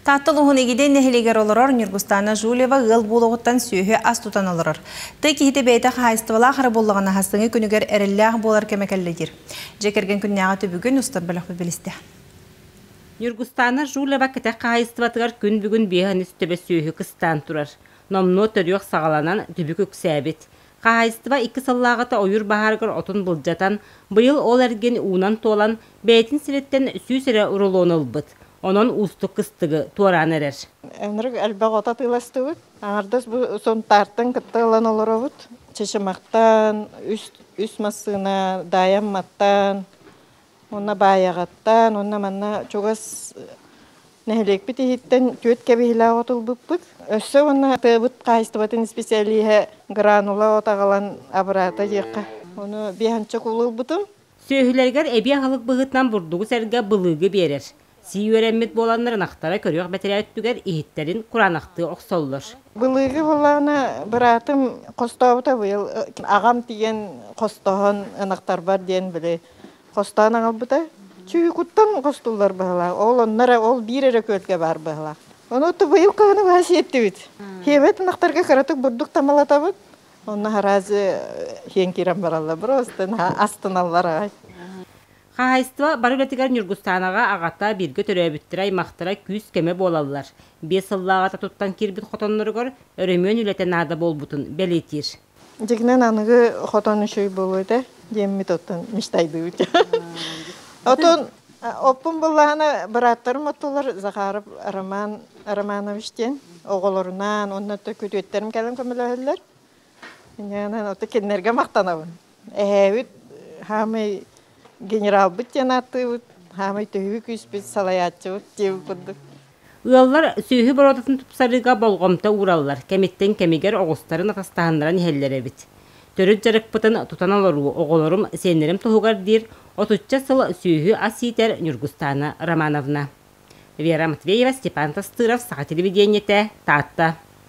Таатта улууһун Игидэй нэһилиэгэр олорор Ньургустаана Жулева ыал буолуоҕуттан сүөһү ас тутан олорор. Тыа киһитэ бэйэтэ хаһаайыстыбалаах эрэ буоллаҕына саҥа күнүгэр эрэллээх буолар кэмэ кэллэ диир. Дьиэ кэргэн күннээҕи түбүгүн устар бөлөхпүт билистэ. Ньургустаана Жулева кэтэх хаһаайыстыбатыгар күн бүгүн 53 төбө сүөһү кыстаан турар. Номнуо төрүөх саҕаланан, түбүк үксээбит. Хаһаайыстыба 2 сыллааҕыта ойуур баһаарыгар отун былдьатан, быйыл ол эргин уунан туолан, бэйэтин сириттэн 100 эрэ рулону ылбыт. Онон уустук кыстыгы туораан эрэр. Ынырык элбэх от атыыластыбыт. Аҥардас бу Сунтаартан кытта ылан олоробут. Чычымахтан, үс массыына, Даайамматтан, уонна Баайаҕаттан, уонна манна чугас нэһилиэкпит иһиттэн 4 кэбиһилээх от ылбыппыт. Өссө уонна тыабыт хаһаайыстыбатын исписэлииһэ гранула от аҕалан абыраата диэххэ. Ону 5 куул ылбытым. Сүөһүлэригэр эбии аһылык быһыытынан бурдугу сэргэ былыыгы биэрэр. Сии үөрэммит буоланнар ынахтара көрүөх бэтэрээ өттүгэр иһиттэрин кураанахтыы охсоллор. Былыыгы буоллаҕына быраатым хостообута быйыл аҕам тиийэн хостоһон ынахтарбар диэн били хостоон аҕалбыта. Чүүкуттан хостуллар быһалаах. Ол онно ол биир эрэ күөлгэ баар быһалаах. Ону быйыл кыһыны баһа сиэттибит. Хиэбэт ынахтарга кыратык бурдук тамалатабыт. Онно харазы хиэн киирэн бараллар. Просто астыналлар аҕай. Хаһаайыстыба бары үлэтигэр Ньургустаанаҕа аҕата, бииргэ төрөөбүттэрэ, аймахтара күүс-көмө буолаллар. 5 сыллааҕыта туттан киирбит хотонноругар өрөмүөн үлэтэ наада буолбутун бэлиэтиир. Дьиҥинэн аныгы хотон үчүгэй буолуо этэ диэммит оттон мечтайдыыбыт. Отон оппун буллаҕына бырааттарым оттулар Захаров Роман Романович диэн оҕолорунаан уонна күтүөттэрим кэлэн көмөлөһөллөр. Инньэ ото кинилэргэ махтанабын. Эһээбит хаамай генералбыт диэн ааттыыбыт, хаамай төһүү күүспүт салайааччыбыт диэбит курдук. Ыаллар сүөһү боруодатын тупсарыыга болҕомто уураллар, кэмиттэн кэмигэр оҕустарын атастаһыннаран иһэллэр эбит. Төрүт дьарыкпытын тутан олоруу оҕолорум, сиэннэрим туһугар диир 30 сыл сүөһү ас иитэр Ньургустаана Романовна. Вера Матвеева, Степан Тастыров, Саха телевидениетэ, Таатта.